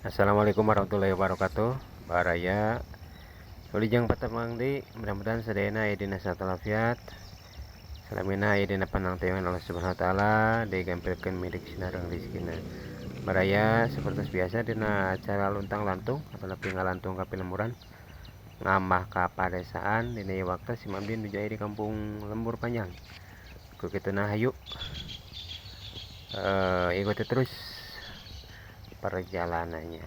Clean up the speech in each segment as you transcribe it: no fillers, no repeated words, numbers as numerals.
Assalamualaikum warahmatullahi wabarakatuh. Baraya Wilujeng patepang deui, mudah-mudahan sadayana aya dina saha walafiat. Salamina aya dina panangtayungan Allah Subhanahu wa taala, digampilkeun milik sinareng rezekina. Baraya, seperti biasa dina acara luntang lantung atau lebih ngalantung ka pilemburan, ngamah ka padesaan. Dina ieu waktu si Abdi nuju aya di Kampung Lembur Panjang. Ku kituna hayu ikuti terus perjalanannya.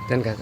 Dan kata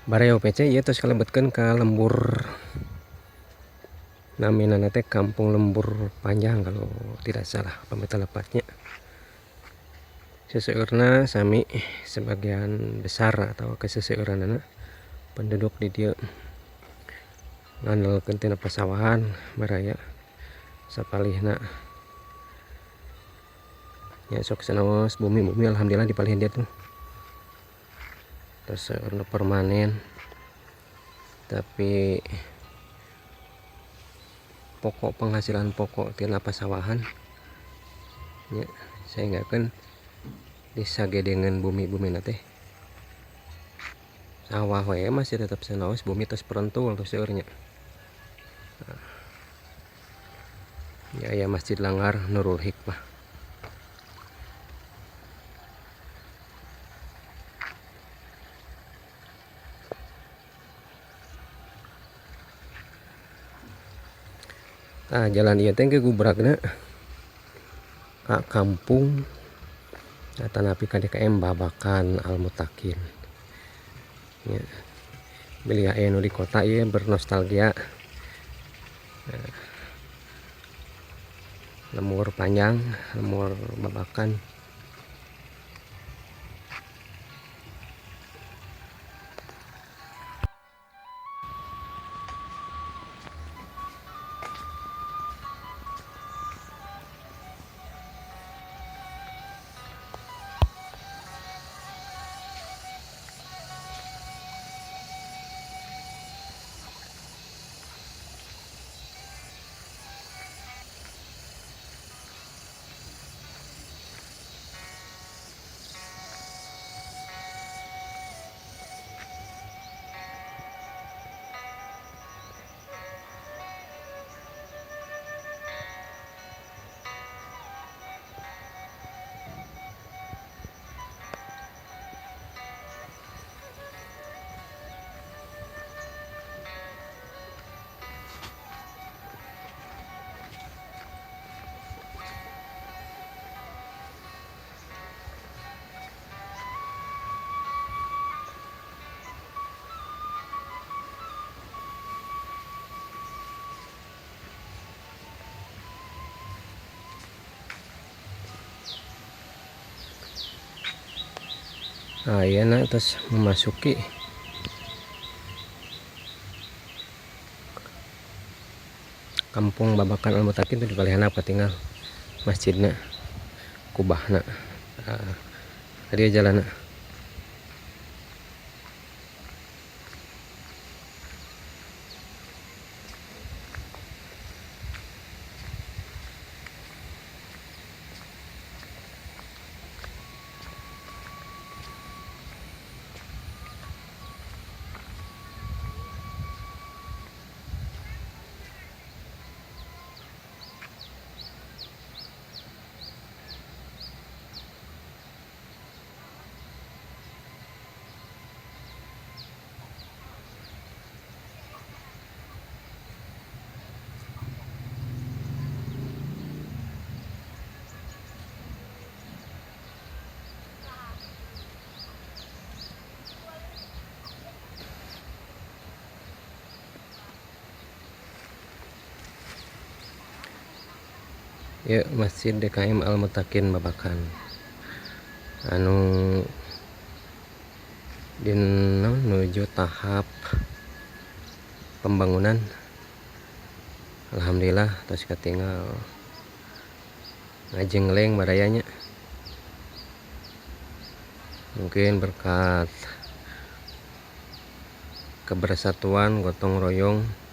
Baraya OPC ieu tos kalebetkeun ka lembur, namina teh Kampung Lembur Panjang kalau tidak salah pamita lepatnya. Seseueurna sami sebagian besar atau keseseueuranana penduduk di dieu ngandalkeun tina pasawahan baraya sapalihna ya sok sanaos bumi-bumi alhamdulillah di palihan dia tuh. Terus seueurna permanen, tapi pokok penghasilan pokok tina pasawahan ya, sehingga kan disagedengan bumi-bumi teh sawah we masih tetap sanaos bumi tos perentul tos seueurnya. Nah, ya, ya Masjid Langgar Nurul Hikmah. Nah, jalan ieu teh gubrakna ka kampung atanapi ka DKM Babakan Al Muttaqin. Ya. Bilih aya nu di kota ieu bernostalgia. Nah, lemur panjang, lemur Babakan. Nah, iya nak, terus memasuki kampung Babakan Al Muttaqin itu di palih handap tinggal masjidna, kubahna. Nah, tadi jalanna. Ya, Masjid DKM Al Muttaqin Babakan anu dina menuju tahap pembangunan. Alhamdulillah tos katinggal ngajengleng barayanya. Mungkin berkat kebersatuan gotong royong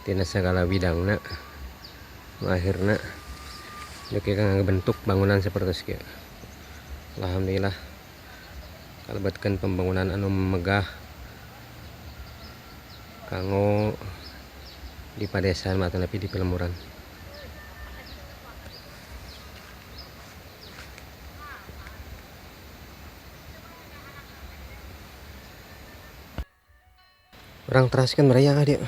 tina segala bidangna akhirna duki ngabentuk bangunan seperti kieu. Alhamdulillah kalebetkeun pembangunan anu megah kanggo di padesaan atanapi di pelemuran. Urang teraskeun baraya ka dieu.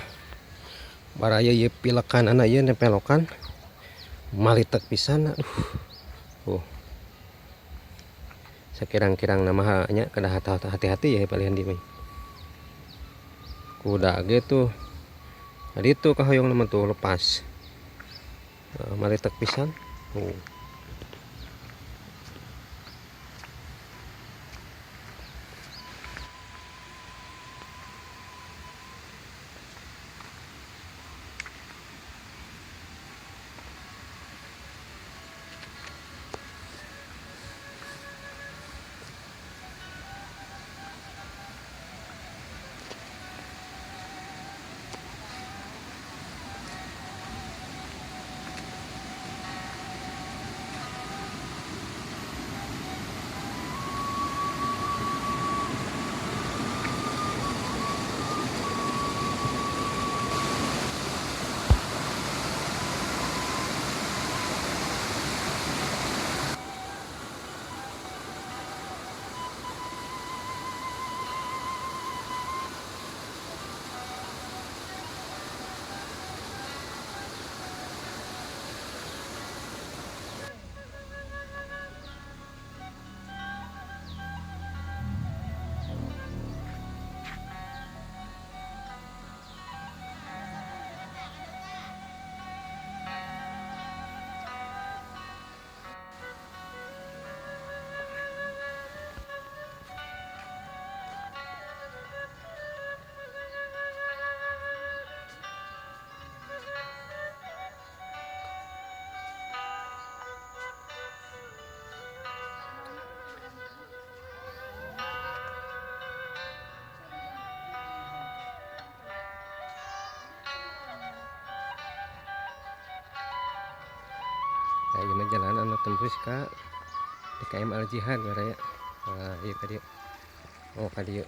Baraya ieu pilekan anak ieu nempelokan malitek pisan aduh. Oh. Sakirang-kirang nama nya kedah hati-hati ya palihan di mah. Kuda ge tuh. Tadi tuh kahoyong nama tuh lepas. Malitek pisan. Oh. Jalan anu tembus ka DKM Al Jihad baraya. Nah, ieu ka dieu. Oh, ka dieu.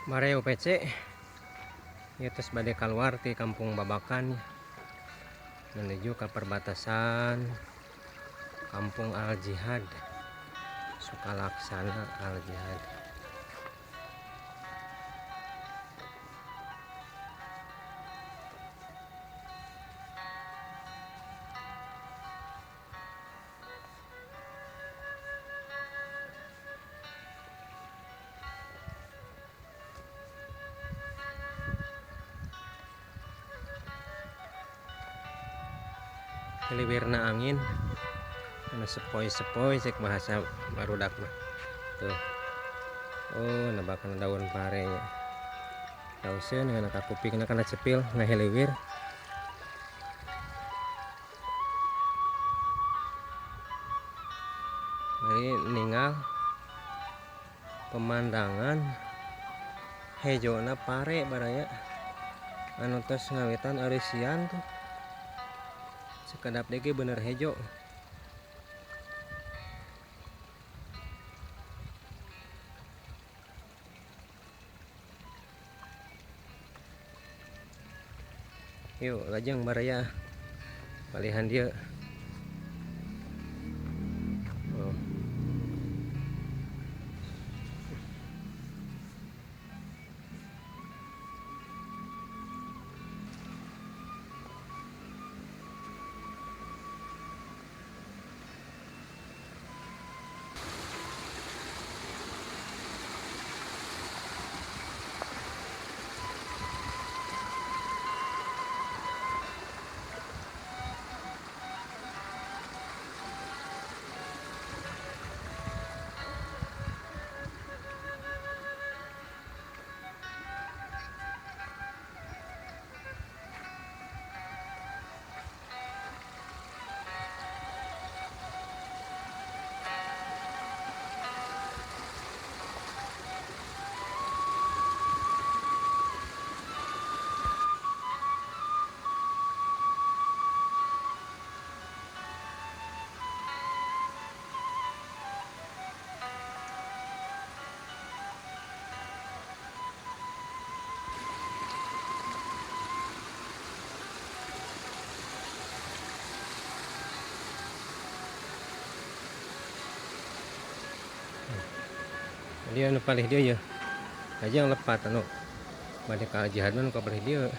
Baraya UPC ya, terus badai keluar di Kampung Babakan menuju ke perbatasan Kampung Al Jihad, Sukalaksana Al Jihad. Keliwirna angin anu sepoi-sepoi cek bahasa barudak mah tuh. Oh, nebakan daun pare nya. Dauseun kana kakupingna kana cepil ngahiliwir. Jadi ninggal pemandangan hejona pare baraya anu tos ngawitan arisian tuh. Sekedap dege bener hejo. Yuk lajeng baraya palihan dia. Oh. Dia anu palih dia ya aja yang lepat anu bade ka jihad mah nu ka palih dieu.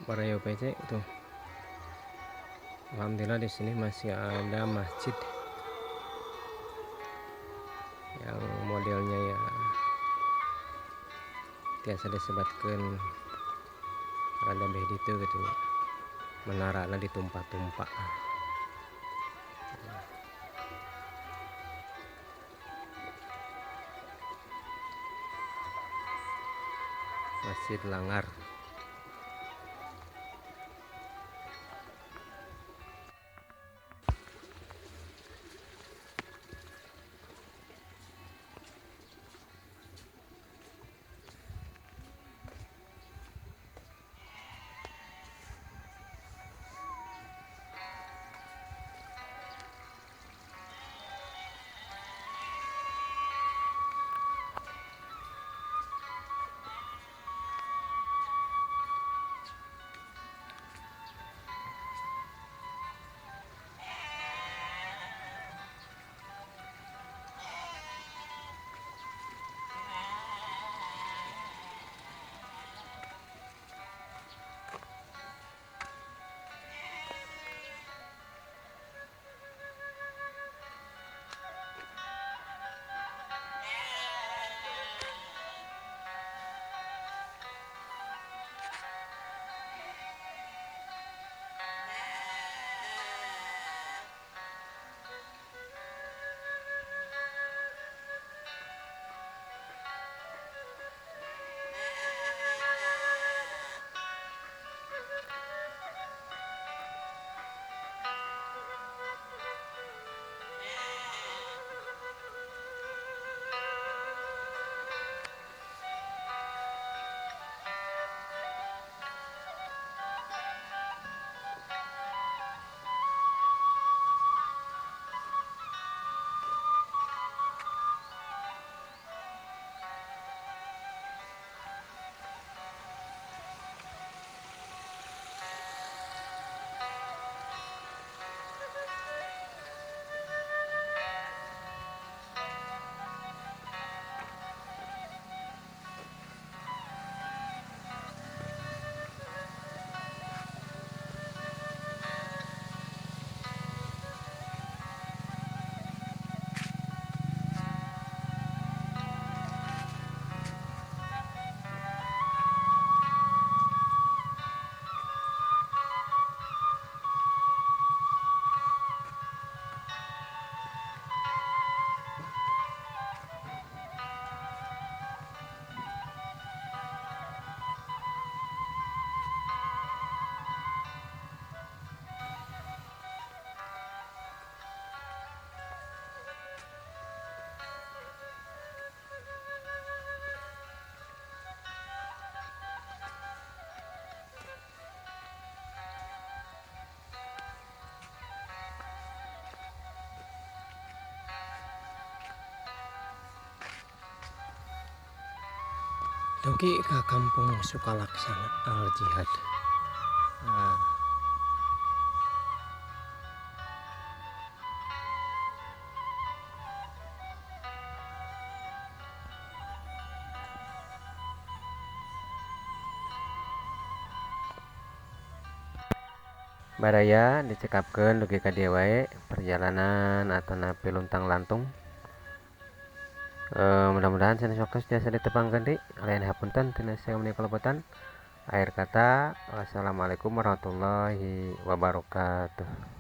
Baraya UPC tuh. Alhamdulillah di sini masih ada masjid yang modelnya ya tiasa disebatkan rada beh ditu gitu ya. Menarana ditumpa-tumpa. Masjid Langar. Dugi ke kampung Sukalaksana Al Jihad. Nah. Baraya dicekapkeun dugi ka dieu wae perjalanan atanapi luntang lantung. Mudah-mudahan sanes waktu tiasa ditepangkeun deui. Lain hapunten tina saeumeun kalepotan. Akhir kata, wassalamualaikum warahmatullahi wabarakatuh.